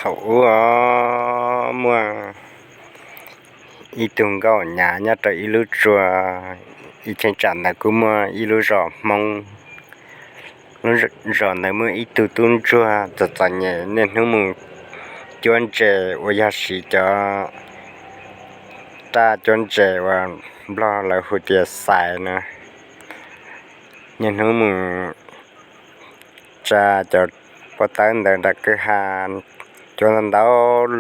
Thaum ub muaj ib tug nkauj nyav nyob rau ib lub tsua, ib cheeb tsam ntawd kuj muaj ib lub zos Hmoob. Lub zos ntawd muaj ib tug tub ntsuag txom txom nyem, niaj hnub mus cuab ntses uas yog siv cov raj cuab ntses uas Nplog lawv hu tias xais no. Niaj hnub mus tsa cov pob tawb ntawd nram kwj ha, cuab ntau ntau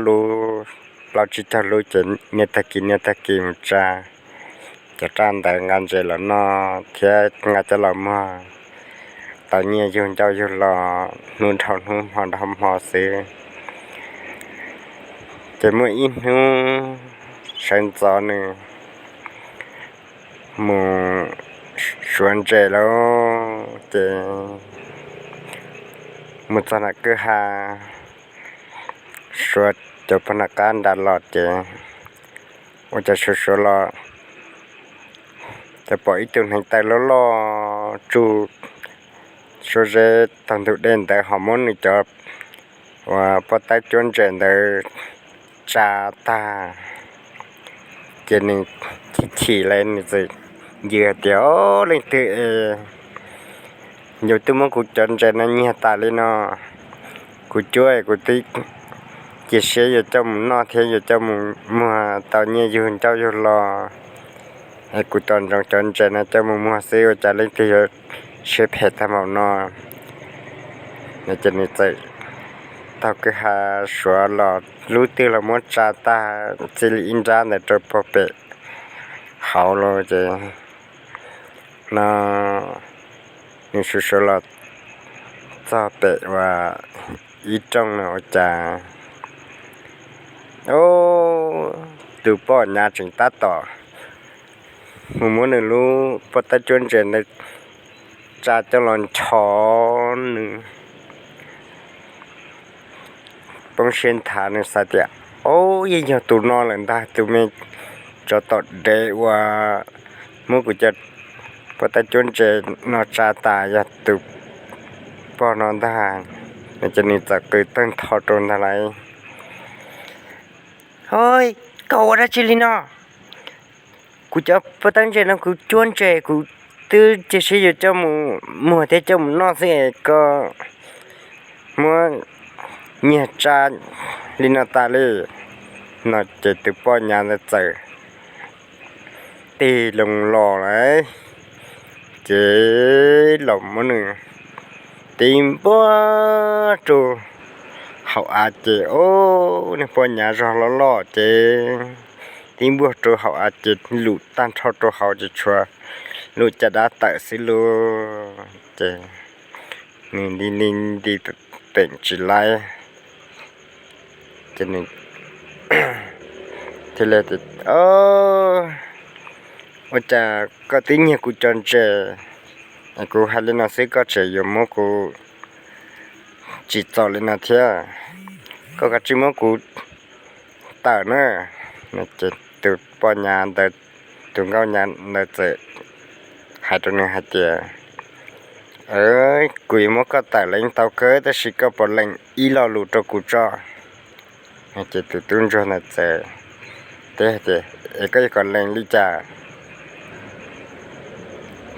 lub, plaub tsib caug lub ces niaj tag kis niaj tag kis mus tsa cov raj ntawd nqa ntses los noj thiab nqa coj los muag tau nyiaj yug ncauj yug lo hnub dhau hnub hmo dhau hmo xwb. Ces muaj ib hnub sawv ntxov nws mus suav ntses lawm ces mus txog nram kwj ha, suav cov pog nram qab nram los ces ua cas suav suav los ces pom ib tug hneev taw loj loj tsuj suab zeb taug ntug dej ntawd ho muab nws cov uas pob tawb cuab ntses ntawd tsa tag. Ces nws chim chim lawm nws txawm ncw hais tias, Ob, leej twg es yus twb muab kuv cov ntses no nyiag tas li no? Kuv cuab kuv twb cia siab yuav coj mus noj thiab yuav coj mus muag tau nyiaj yug ncauj yug lo es kuv tos ntsoov cov ntses no coj mus muag xwb ua cas leej twg yuav siab phem tag npaum no? Ces nws txawm taug kwj ha suav los lub twg los muab tsa tag, txij li ib nrab ntawd rau pog pem hauv los ces no nws suav suav los txog pem uas ib rooj no ua cas, o, tus poj nyav tseem tab tom mus muab nws lub pob tawb cuab ntses ntawd tsa coj los nchos nws poob siab nthav, nws xav tias, Ob, yeej yog tus no lawm ntag, tus me tsov tom dev uas muab kuv cov pob tawb cuab ntses no tsa tas yog tus pog no ntag. Ces nws txawm qw tawg ntho rau ntag lauj, Hos, koj ua dab tsi li no? Kuv cov pob tawb ntses no kuv cuab ntses kuv twb cia siab yuav coj mus muag thiab coj mus noj xwb es koj muab nyiag tsa li no tas li. No ces tus poj nyav ntawd txawm tig loo los lawm, ces los muab nws tib npuaj rau hauv av ces, o, nws poj nyav zog loj loj ces tib npuaj rau hauv av ces lum tag nrho rau hauv ces tshuav lub caj dab tawm xwb lauj. Ces nws nti nti nti peem tsis laib, ces nws thiaj li tias, Ua cas koj twb nyiag kuv cov ntses, kuv hais li no xwb koj tseem yuav muab kuv tsim txom li no thiab? Koj kav tsij muab kuv tawm na. Ces tus poj nyav ntawd, tus nkauj nyav ntawd txawm hais rau nws hais tias, Kuv yuav muab koj tawm leej tau kawg tab sis koj puas lees ib lo lus rau kuv tso? Ces tus tub ntsuag ntawd txawm teb hais tias, Es koj yuav kom lees li cas?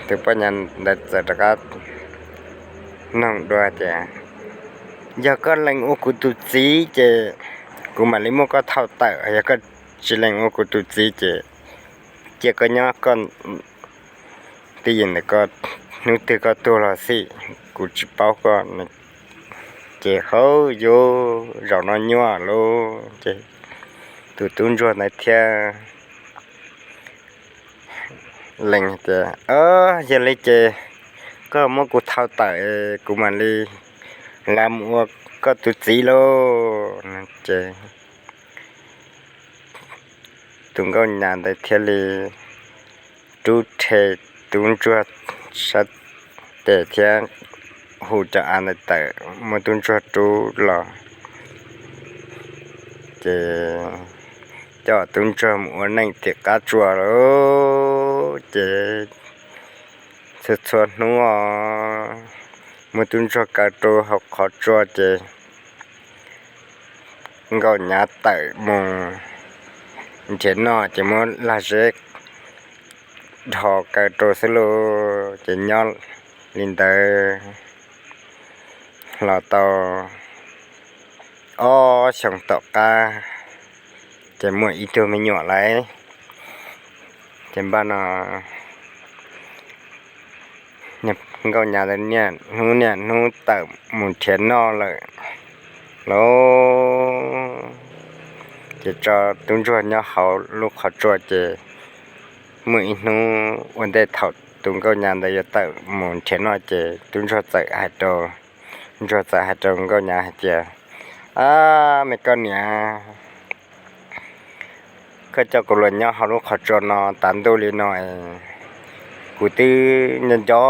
Tus poj nyav ntawd txawm rov qab noog dua tias, Yog koj lees ua kuv tus txiv ces kuv mam li muab koj thauj tawm, yog koj tsis lees ua kuv tus txiv ces cia koj nyob koj twj ywm ntawm koj, hnub twg koj tuag los xij, kuv tsis paub koj. Ces hauv yus zaum no nyuaj lauj, ces tus tub ntsuag ntawd thiaj lees tias, Yog li ces koj muab kuv thauj tawm, kuv mam li lawv mus ua koj tus txiv lauj. Ces tus nkauj nyav ntawd thiaj li rub rhe tub ntsuag sab tes thiab hu cov av ntawd tawm muab tub ntsuag rub los, ces coj tub ntsuag mus ua neej tim qab tsua lawm. Ces txhua txhua hnub muab tub ntsuag kaw rau hauv qhov tsua ces Nkauj Nyav tawm mus nrhiav noj ces muab lag zeb dhos kaw rau xwb lauj. Ces nyob li ntawd los tau ob xyoos tom qab, ces muaj ib tug me nyuam lawm. Ces npaj no Nkauj Nyav ntawd niaj hnub niaj hnub tawm mus nrhiav noj lawm lauj. Ces tso tub ntsuag nyob hauv lub qhov tsua ces muaj ib hnub ua ntej thaum tus Nkauj Nyav ntawd yuav tawm mus nrhiav noj ces tub ntsuag txawm hais rau, ntsuag txawm hais rau Nkauj Nyav hais tias, Ab, me koj niam, koj coj kuv los nyob hauv lub qhov tsua no tas ntuj li no es kuv twb nco nco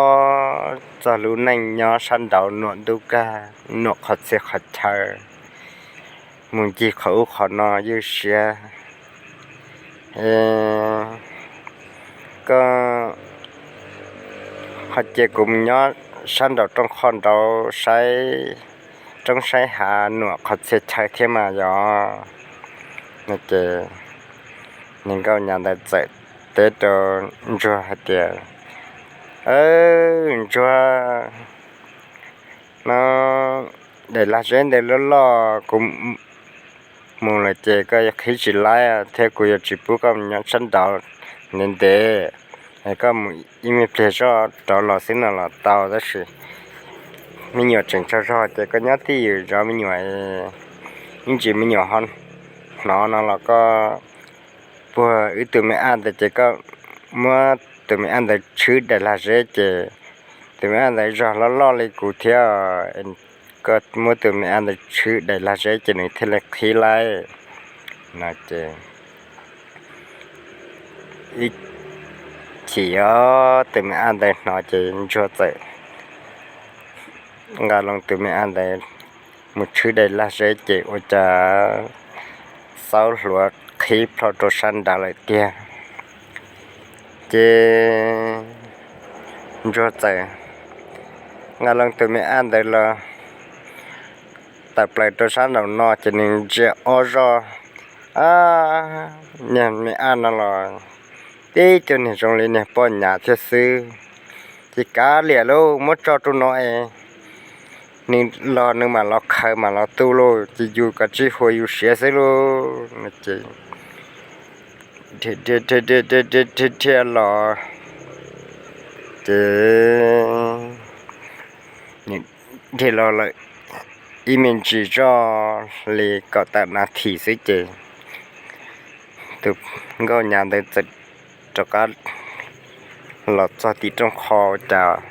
txog lub neej nyob sab nraud nuam ntuj kag, nuam qhov txhia qhov chaw, mus ncig qhov ub qhov no ywj siab. Koj ho cia kuv mus nyob sab nraum rooj qhov nraud saib roob saib hav nuam qhov txhia chaw thiab mas yog. No ces niag Nkauj Nyav ntawd txawm teb rau ntsuag hais tias, Ntsuag, no daim lag zeb ntawd loj loj, kuv mus lawm ces koj yuav qhib tsis laib thiab kuv yuav tsis pub koj mus nyob sab nraud ntev ntev. Koj mus ib me pliag zoj rov los xwb no los tau, tab sis me nyuam tseem tsaug zog ces koj nyob twj ywm zov me nyuam, ib ntsis me nyuam ho hnov no los koj puag wb tus me ab ntawd ces koj muab tus me ab ntawd tshwb daim lag zeb ces tus me ab ntawd zog loj loj li kuv thiab, koj muab tus me ab ntawd tshwb daim lag zeb ces nws thiaj li qhib laib. No ces ib chim os tus me ab ntawd hnov ces ntsuag txawm nqa loo tus me ab ntawd mus tshwb daim lag zeb ces ua cas xaub hluav qhib plho rau sab nraud lawm tiag. Ces ntsuag txawm nqa loo tus me ab ntawd los tawm plaws rau sab nraum no ces nws ntsia ob zoj, ab, niag me ab no los tib tug niag zoo li niag poj nyav thiab xwb. Ces kav liam lauj, muab tso rau no es nws los nws mam los khaws mam los tu lauj, ces yus kav tsij huas yus siav xwb lauj. No ces dhia dhia los ces dhia los lawm ib me ntsis zoj li kaum tawm nas this xwb ces tus Nkauj Nyav ntawd txawm rov qab los txog tim rooj qho, cas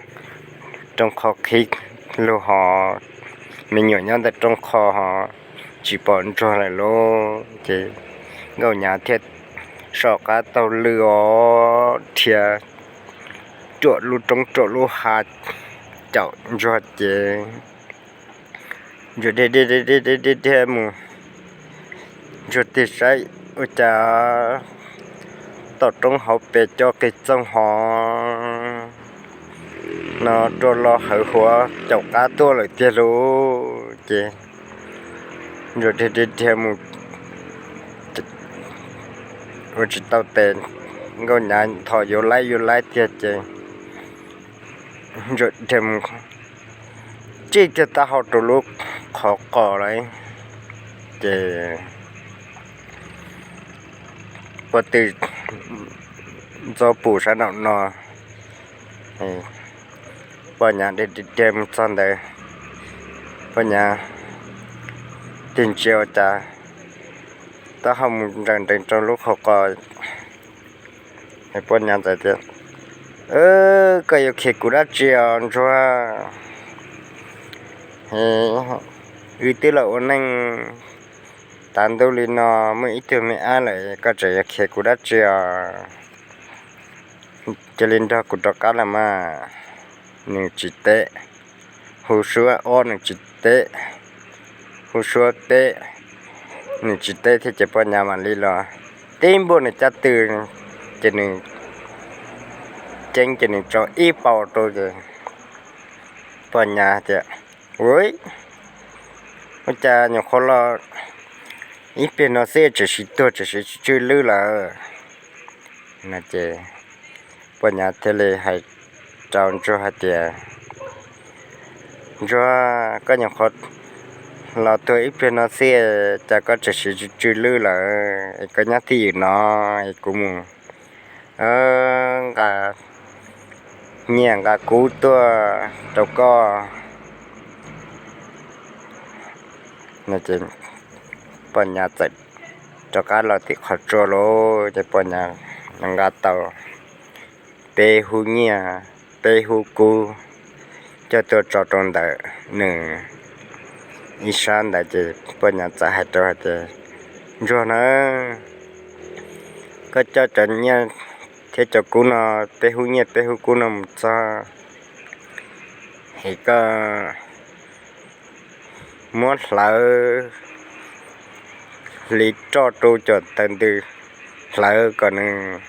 rooj qho qhib lug ho me nyuam nyob ntawm rooj qho ho tsis pom ntsuag lawm lauj. Ces Nkauj Nyav thiaj soj qab taug lw os dhia ruam lub roob ruam lub hav caum ntsuag ces ntsuag dhia dhia dhia mus, ntsuag tig saib ua cas tom roob hauv pes cov qig txoog ho no rua lo hawv huav caum qab tuaj lawm tiag lauj. Ces ntsuag dhia dhia dhia mus ua tsis tau tes, Nkauj Nyav nthos yuav laib yuav laib tiag ces ntsuag dhia mus tsij kiag taub hau rau lub qhov qos lawm. Ces puag tw ntxob pum sab nraum no, poj nyav dhia mus txog ntawd, poj nyav tig ntsia ua cas taub hau mus ntsawm nrees rau lub qhov qos. Poj nyav txawm tias, Koj yuav khiav kuv dab tsi os ntsuag? Wb twb los ua neej tav ntuj li no, muaj ib tug me ab lawm, koj tseem yuav khiav kuv dab tsi os? Cia li nrog kuv rov qab los mas. Nws tsis teb, hu suab ob nws tsis teb, hu suab peb nws tsis teb thiab ces poj nyav mam li los tib npuaj nws caj tw, ces nws ceeb ces nws tso ib paus rau ces poj nyav tias, Ua, ua cas nyuam qhuav los ib pliag no xwb tseem siv tuag tseem siv tsw lwb lawm. No ces poj nyav thiaj li hais rau ntsuag hais tias, Ntsuag, koj nyuam qhuav los tuag ib pliag no xwb, cas koj tseem siv tsw lwb lawm? Es koj nyob twj ywm no, es kuv mus nqa nyiaj nqa kub tuaj rau koj. Poj nyav txawm rov qab los tim qhov tsua lawm ces poj nyav nqa tau peb hub nyiaj peb hub kub coj tuaj tso rau ntawm nws ib sab ntawd ces poj nyav txawm hais rau hais tias, Ntsuag na, koj coj cov nyiaj thiab cov kub no, peb hub nyiaj peb hub kub no mus txog, es koj muab hlawv hliv roj rau cov taws ntws, hlawv kom nws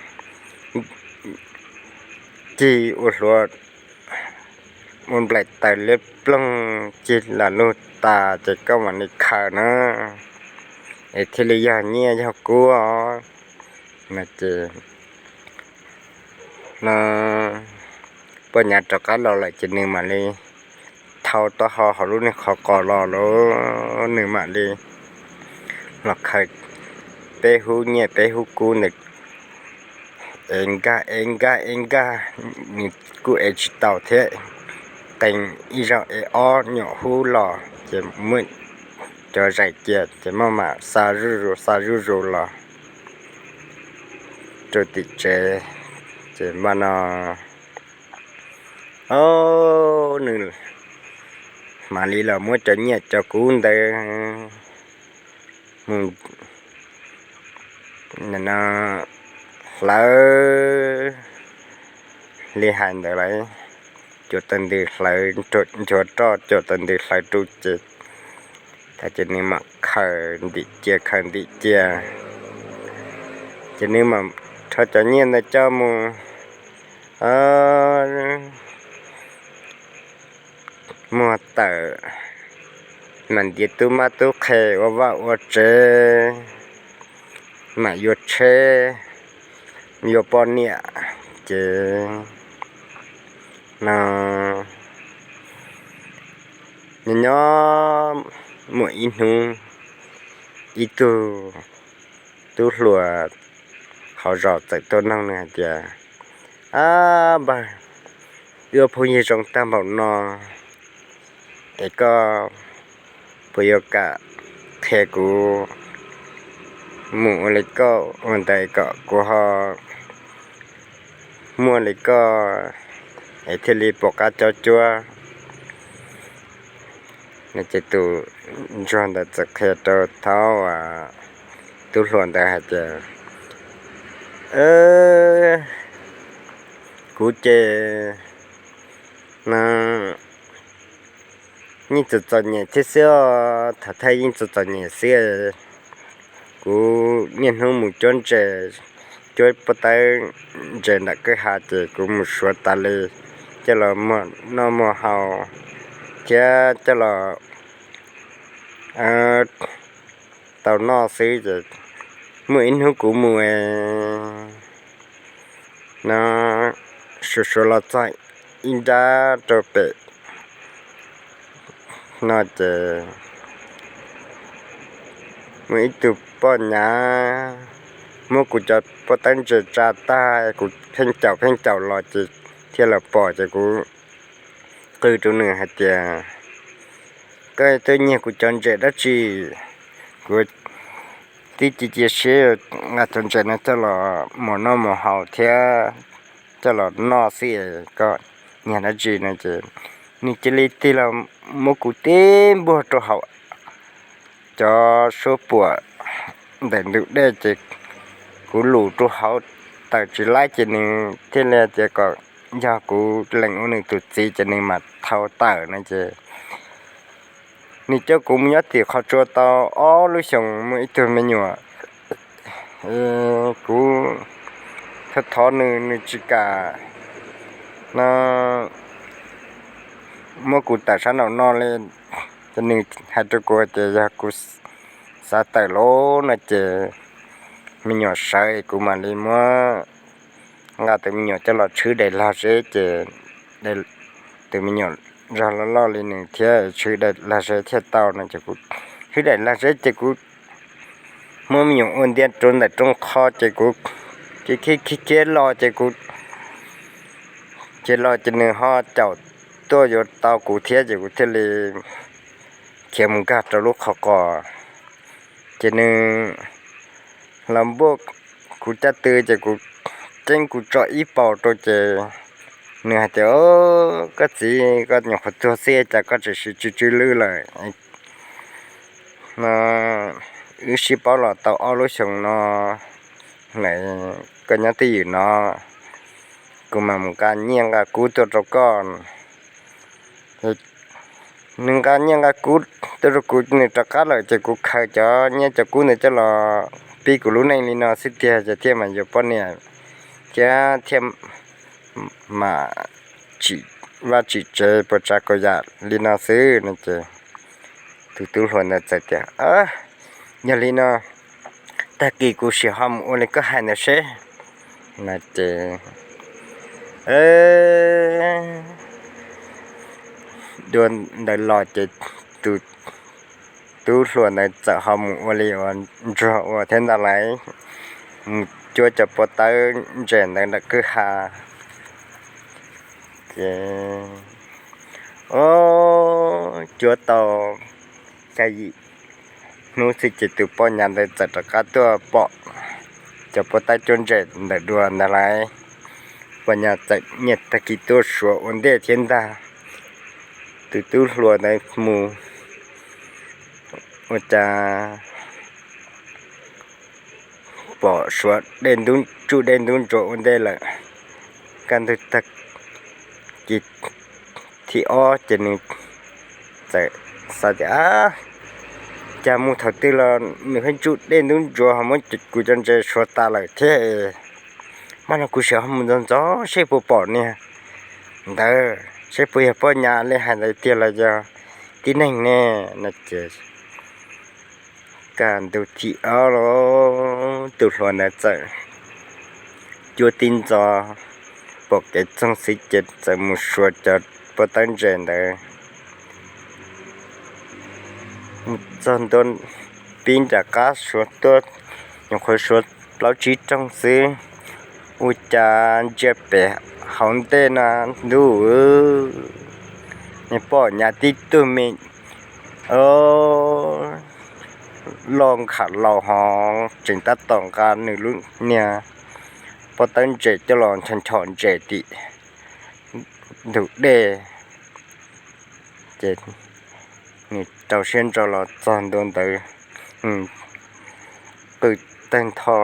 cig ua hluav, ua nplaim taws liab ploog, cig lam lug tas ces koj mam li khaws na, es thiaj li yog nyiaj yog kub os. No ces no poj nyav rov qab los lawm ces nws mam li thau taub hau hauv lub niag qhov qos los lawm, nws mam li los khaws peb hub nyiaj peb hub kub ntawd, ev nkag ev nkag ev nkag, nws kuj ev tsis tau thiab, qee ib zaug ev ob nyuam hub los ces muab cov zais cia ces maj mam xa zuj zus xa zuj zus los rau tim tsev. Ces npaj no, o, nws mam li los muab cov nyiaj cov kub ntawd mus hlawv li hais ntawd lawm, cuam taws ntws hlawv, nchuav roj cuam taws ntws hlawv rau ces, tag ces nws mam khaws ntim cia khaws ntim cia, ces nws mam rho cov nyiaj ntawd coj mus muag tawm, mam ntiav tub mab tub qhe ua vaj ua tsev, mam yuav tsheb, yuav poj niam. Ces no nyob nyob muaj ib hnub, ib tug tub hluas hauv zos txawm tuaj noog nws hais tias, Ab npawg, wb ua phooj ywg zoo tag npaum no, es koj puas yuav kam qhia kuv mus ua li koj ua ntawd kom kuv ho muaj li koj es thiaj li pom qab cob cuab? No ces tus ntsuag ntawd txawm qhia rau thaub tub hluas ntawd hais tias, Kuv ces no yeej txom txom nyem thiab xwb os, thaum thawj yeej txom txom nyem xwb. Kuv niaj hnub mus cuab ntses, cuab pob tawb ntses nram kwj ha ces kuv mus suav tas li coj los muag noj muag haus thiab coj los tau noj xwb ces muaj ib hnub kuv mus no suav suav los txog ib nrab rau pem no ces muaj ib tug poj nyav muab kuv cov pob tawb ntses tsa tag, kuv pheej caum pheej caum los ces thiaj los pom ces kuv qw rau nws hais tias, Koj twb nyiag kuv cov ntses dab tsi? Kuv twb cia cia siab nqa cov ntses no coj los mus noj mus haus thiab coj los noj xwb, koj nyiag dab tsi no? Ces nws cia li tig los muab kuv tib npuaj rau hauv cov suab puam ntawm ntug dej ces kuv lus rau hauv tawm tsis laib ces nws thiaj li tias kom yog kuv lees ua nws tus txiv ces nws mam thau tawm no ces nws coj kuv mus nyob tim qhov tsua tau ob lub xyoos muaj ib tug me nyuam, kuv thov thov nws nws tsis kam no muab kuv tawm sab nraum no li. Ces nws hais rau kuv tias yog kuv xav tawm lauj no ces me nyuam sawv kuv mam li muab nqa tus me nyuam coj los tshwb daim lag zeb ces tus me nyuam zog loj loj li nws thiab tshwb daim lag zeb thiaj tau no ces kuv tshwb daim lag zeb ces kuv muab me nyuam ua ntiag rau ntawm rooj qho ces kuv khiav khiav khiav khiav los ces kuv khiav los ces nws ho caum tuaj yuav tau kuv thiab ces kuv thiaj li khiav mus nkag rau lub qhov qos. Ces nws los npuaj kuv caj tw ces kuv ceeb kuv tso ib paus rau ces nws hais tias, Koj txiv, koj nyuam qhuav tuag xwb cas koj tseem siv tsw tsw lwj lawm no? Wb sib paub los tau ob lub xyoos no lawm, koj nyob twj ywm no, kuv mam mus nqa nyiaj nqa kub tuaj rau koj. Nws nqa nyiaj nqa kub tuaj rau kuv, nws rov qab lawm ces kuv khaws cov nyiaj cov kub ntawd coj los pib kuv lub neej li no xwb tiag ces thiaj mam yuav poj niam thiab thiaj mam tsim vaj tsim tsev puas tsav kaus yam li no xwb no ces tus tub hluas ntawd txawm tias, Yog li no, tag kis kuv sim ho mus ua li koj hais ntawd seb no ces dua ntawd los ces tus tub hluas ntawd txawm ho mus ua li uas ntsuag ua thiab ntag lauj, mus cuab cov pob tawb ntses ntawd ntawm kwj ha. Ces o, cuab tau xya yim hnub xwb ces tus poj nyav ntawd txawm rov qab tuaj pom cov pob tawb cuab ntses ntawm dua ntag lauj. Poj nyav txawm nyiag tag kis tuaj suav ua ntej thiab ntag. Tus tub hluas ntawd mus ua cas pom suav dej ntub tsuj dej ntub ntsuav ua ntej lawm. Kaj ntug tag kis thib ob ces nws txawm xav tias, Cas mus thaum twg los nws pheej tsuj dej ntub ntsuav ho muab kuv cov ntses suav tas lawm thiab. Mas no kuv sim ho mus ntxov ntxov seb puas pom niag ntawd, seb puas yog poj nyav li hais ntawd tiag los yog tib neeg ne no ces kaj ntug thib ob los tus hluas ntawd txawm cuab tib ntxov pom kev txoog xwb ces txawm mus suav cov pob tawb ntses ntawd. Mus txog ntua pib nram qab suav tuaj, nyuam qhuav suav plaub tsib rooj xwb, ua cas ntsia pem hauv ntej no ntuj, niag poj nyav tib tug me loj nkham laus ho tseem tab tom nqa nws lub niag pob tawb ntses coj los nchos nchos ntses tim ntug dej. Ces nws rau siab ntso los txog ntua ntawd, qw tawg ntho,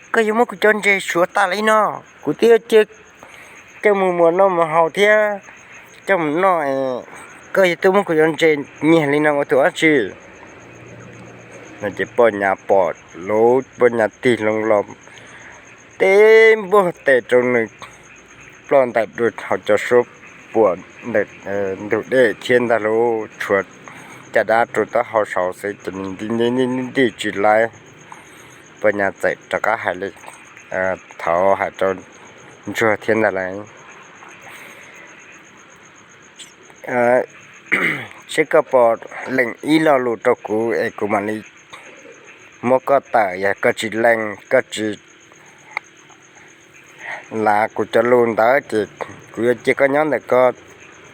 Koj yuav muab kuv cov ntses suav tas li no, kuv twb cia koj mus muas noj muas haus thiab coj mus noj, koj yuav tuaj muab kuv cov ntses nyiag li no ua tus dab tsi? No ces poj nyav pom lawm, poj nyav tig loo los teb npuaj tes rau nws ploj ntais dua hauv cov suab puam ntawm ntug dej thiab ntag lauj, tshuav caj dab rau taub hau saud xwb ces nws nti nti nti tsis laiv. Poj nyav txawm rov qab hais li, thaud hais rau ntsuag thiab ntag lauj, Seb koj puas lees ib lo lus rau kuv es kuv mam li muab koj tawm, yog koj tsis lees, koj tsis lav kuv cov lus ntawd ces kuv yuav cia koj nyob ntawm ko,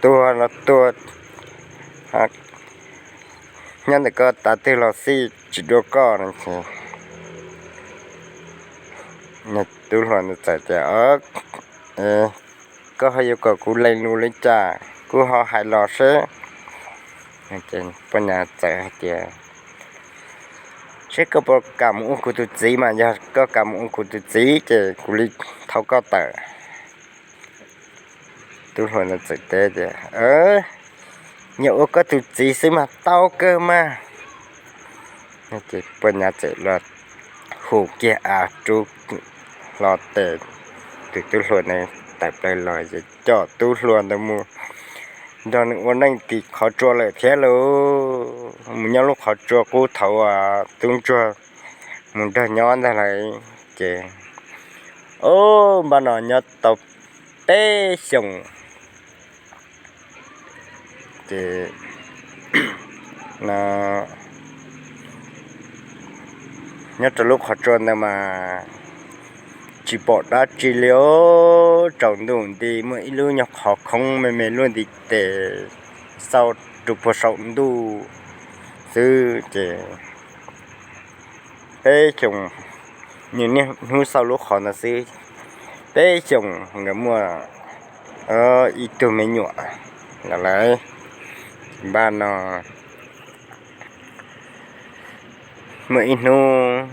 tuag los tuag, nyob ntawm ko tav twg los xij tsis dua koj no ces tub hluas ntawd txawm tias, Koj ho yuav kom kuv lees lus li cas, kuv ho hais los seb. Poj nyav txawm hais tias, Seb koj puas kam mus ua kuv tus txiv mas, yog koj kam mus ua kuv tus txiv ces kuv li thau koj tawm. Tub hluas ntawd txawm teb tias, Yog ua koj tus txiv xwb mas tau kawg mas. Ces poj nyav txawm los hu kiag av rub hlo tes tus tub hluas ntawd tawm plaws los ces coj tub hluas ntawd mus nrog nws ua neej tim qhov tsua lawm thiab lauj. Mus nyob lub qhov tsua qub thaum uas tub ntsuag mus nrog nyob ntag lawm. Ces o, npaj no nyob tau peb xyoos ces nyob rau lub qhov tsua ntawd mas tsis pom dab tsi li os. Tsaus ntuj nti muaj ib lub nyuag qhov khoob me me luaj nti tes xauj rau puag saum ntuj xwb ces peb xyoos, nws niaj hnub xauj lub qhov ntawd xwb. Peb xyoos nkawd muaj ib tug me nyuam lawm. Npaj no muaj ib hnub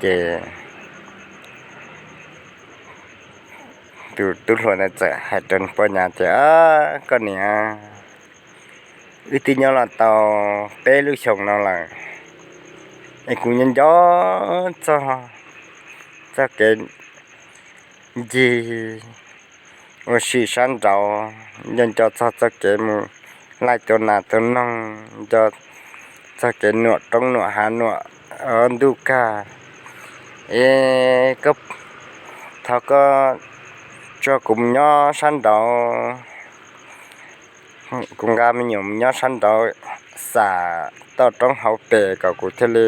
ces tus tub hluas ntawd txawm hais rau poj nyav tias, Koj niam, wb twb nyob los tau peb lub xyoos no lawm es kuv nyob nco txog txoj kev ncig ua si sab nraud, nco nco txog txoj kev mus laij tua nas tua noog, nco txog kev nuam roob nuam hav nuam ntuj kag. Es koj, thov koj tso kuv mus nyob sab nraud, kuv nqa me nyuam mus nyob sab nraud xam toj roob hauv pes kom kuv thiaj li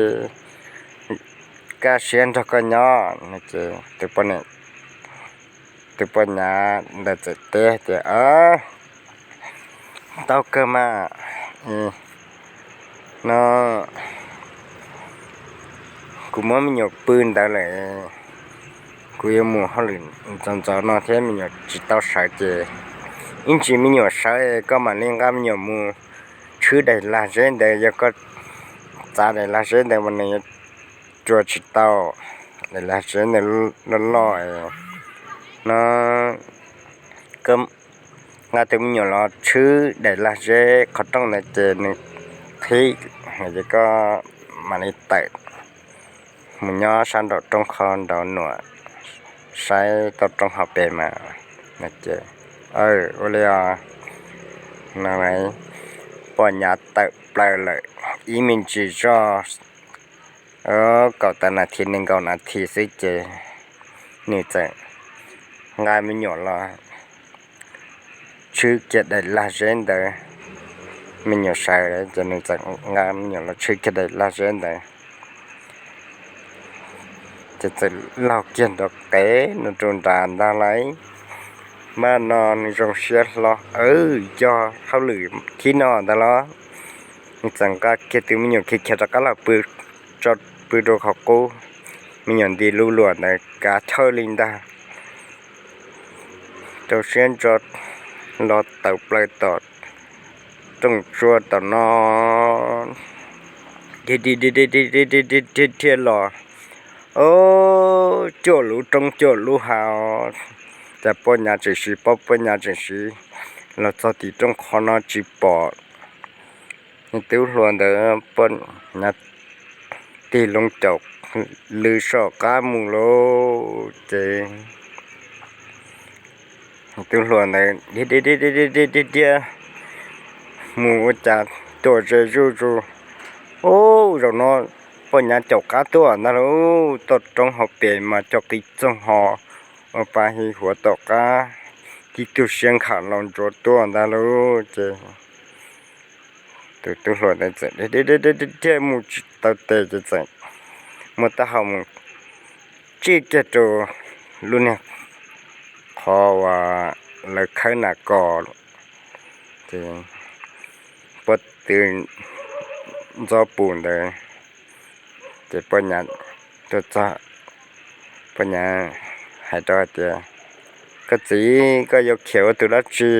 kaj siab nrog koj nyob no ces tus poj nyav ntawd txawm teb tias, Tau kawg mas, no kuv muab me nyuam pw ntawd lawm, kuv yuav mus hauj lwm ntxov ntxov no thiab me nyuam tsis tau sawv ces ib ntsis me nyuam sawv koj mam li nqa me nyuam mus tshwb daim lag zeb ntawd. Yog koj txav daim lag zeb ntawd mas nws yuav rua tsis tau, daim lag zeb ntawd loj loj no. Koj nqa tus me nyuam los tshwb daim lag zeb qhov rooj ntawd ces nws qhib, ces koj mam li tawm mus nyob sab nraum roob qhov nraud nuam saib toj roob hauv pes mas. Ua li os. Poj nyav tawm plaws lawm ib me ntsis zoj, kaum tawm nas this nees nkaum nas this xwb ces nws txawm nqa me nyuam los tshwb kiag daim lag zeb ntawd. Me nyuam sawv ces nws txawm nqa me nyuam los tshwb kiag daim lag zeb ntawd, ces txawm laug kiag nrov qev no rau nrad ntag lauj. Mas no nws zoo siab hlo, yog hauj lwm thib no ntag los. Nws txawm nqa kiag tus me nyuam khiav khiav rov qab los pw, tso pw rau qhov qub. Me nyuam nti lub luam ntawd kav chawj li ntag. Rau siab ntso los tawm plaws tom rooj tsua tom no, dhia dhia dhia dhia los, o, cuaj lub roob cuaj lub hav, cas poj nyav tseem siv paub poj nyav tseem siv los txog tim rooj qhov no tsis pom. Tub hluas ntawd poj nyav tig loo caum lw soj qab mus lauj. Ces tub hluas ntawd dhia dhia dhia dhia mus ua cas tuam ze zuj zus. Ub, zaum no poj nyav caum qab tuaj ntag lauj, toj roob hauv pes mas cov qis txoog ho ua pa hi huav tom qab, tib tug siab nkham los ntsuav tuaj ntag lauj. Ces tus tub hluas ntawd txawm dhia dhia dhia mus tsis tau tes ces txawm muab taub hau mus tsij kiag rau lub niag qhov uas lawv khawb nas kos, ces pob tw ntxob pus ntawd, ces poj nyav tuaj txog, poj nyav hais rau hais tias, Koj txiv, koj yuav khiav ua tus dab tsi?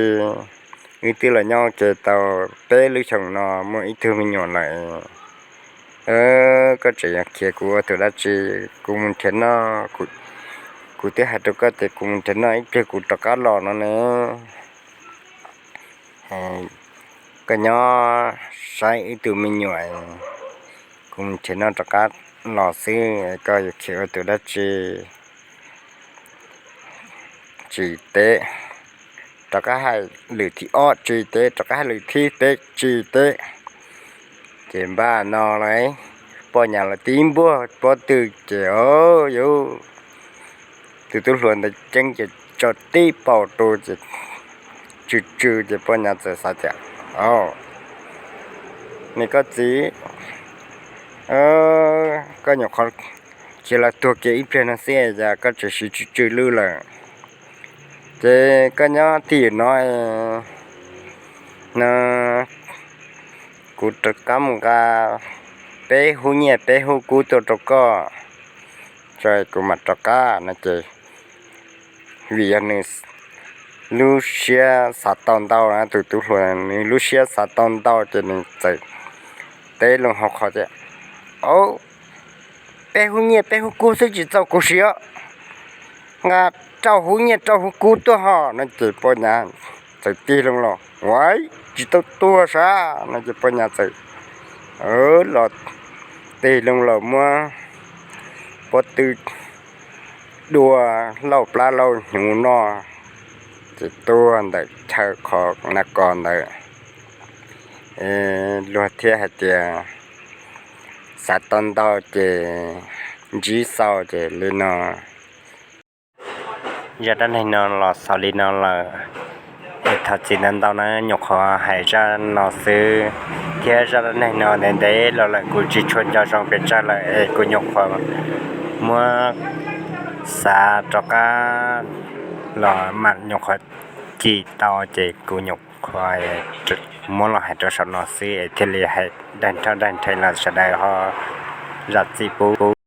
Wb twb los nyob ua ke tau peb lub xyoos no muaj ib tug me nyuam lawm. Koj tseem yuav khiav kuv ua tus dab tsi? Kuv mus nrhiav noj, kuv twb hais rau koj tias kuv mus nrhiav noj ib pliag kuv rov qab los no ne. Koj nyob saib wb tus me nyuam, kuv mus nrhiav noj rov qab los xwb, koj yuav khiav ua tus dab tsi? Tsis teb, rov qab hais lwm thib ob tsis teb, rov qab hais lwm thib peb tsis teb. Ces npaj no lawm, poj nyas los tib npuaj pob tw ces o, yuv, tus tub hluas ntawd ceeb ces tso tib paus rau ces tsw tsw ces poj nyas txawm xav tias, o, ne koj txiv, koj nyuam qhuav cia lawv tuag kiag ib pliag no xwb es koj tseem siv tsw tsw lwj lawm. Ces koj nyob twj ywm no, no kuv rov qab mus nqa peb hub nyiaj peb hub kub tuaj rau koj, tso kuv mam rov qab no ces vim yog nws lub siab xav tau ntau na, tus tub hluas nws lub siab xav tau ntau ces nws txawm teb loo hauv qhov tias, o, peb hub nyiaj peb hub kub xwb tsis txaus kuv siv os, nqa rau hub nyiaj rau hub kub tuaj ho no ces poj nyas txawm tig loo los, ua, tsis tau tuag sav no ces poj nyas txawm los tig loo los muab pob tw dua lauj plab lauj hnyuv noj, ces tuag ntawm chaw qhov na kos ntawd. Luag thiaj hais tias xav tau ntau ces ntsib xaus ces li no. Zaj dab neeg no los xaus li no lawm, es thov txim ntau ntau na, nyuam qhuav hais zaj no xwb, thiab zaj dab neeg no ntev ntev los lawm kuv tsis tshua nco zoo pes tsawg lawm es kuv nyuam qhuav muab xav rov qab los mam nyuam qhuav cim tau ces kuv nyuam qhuav muab los hais rau saum no xwb es thiaj li hais daig nrhab daig nrhe los sawv daws ho zam txim pub.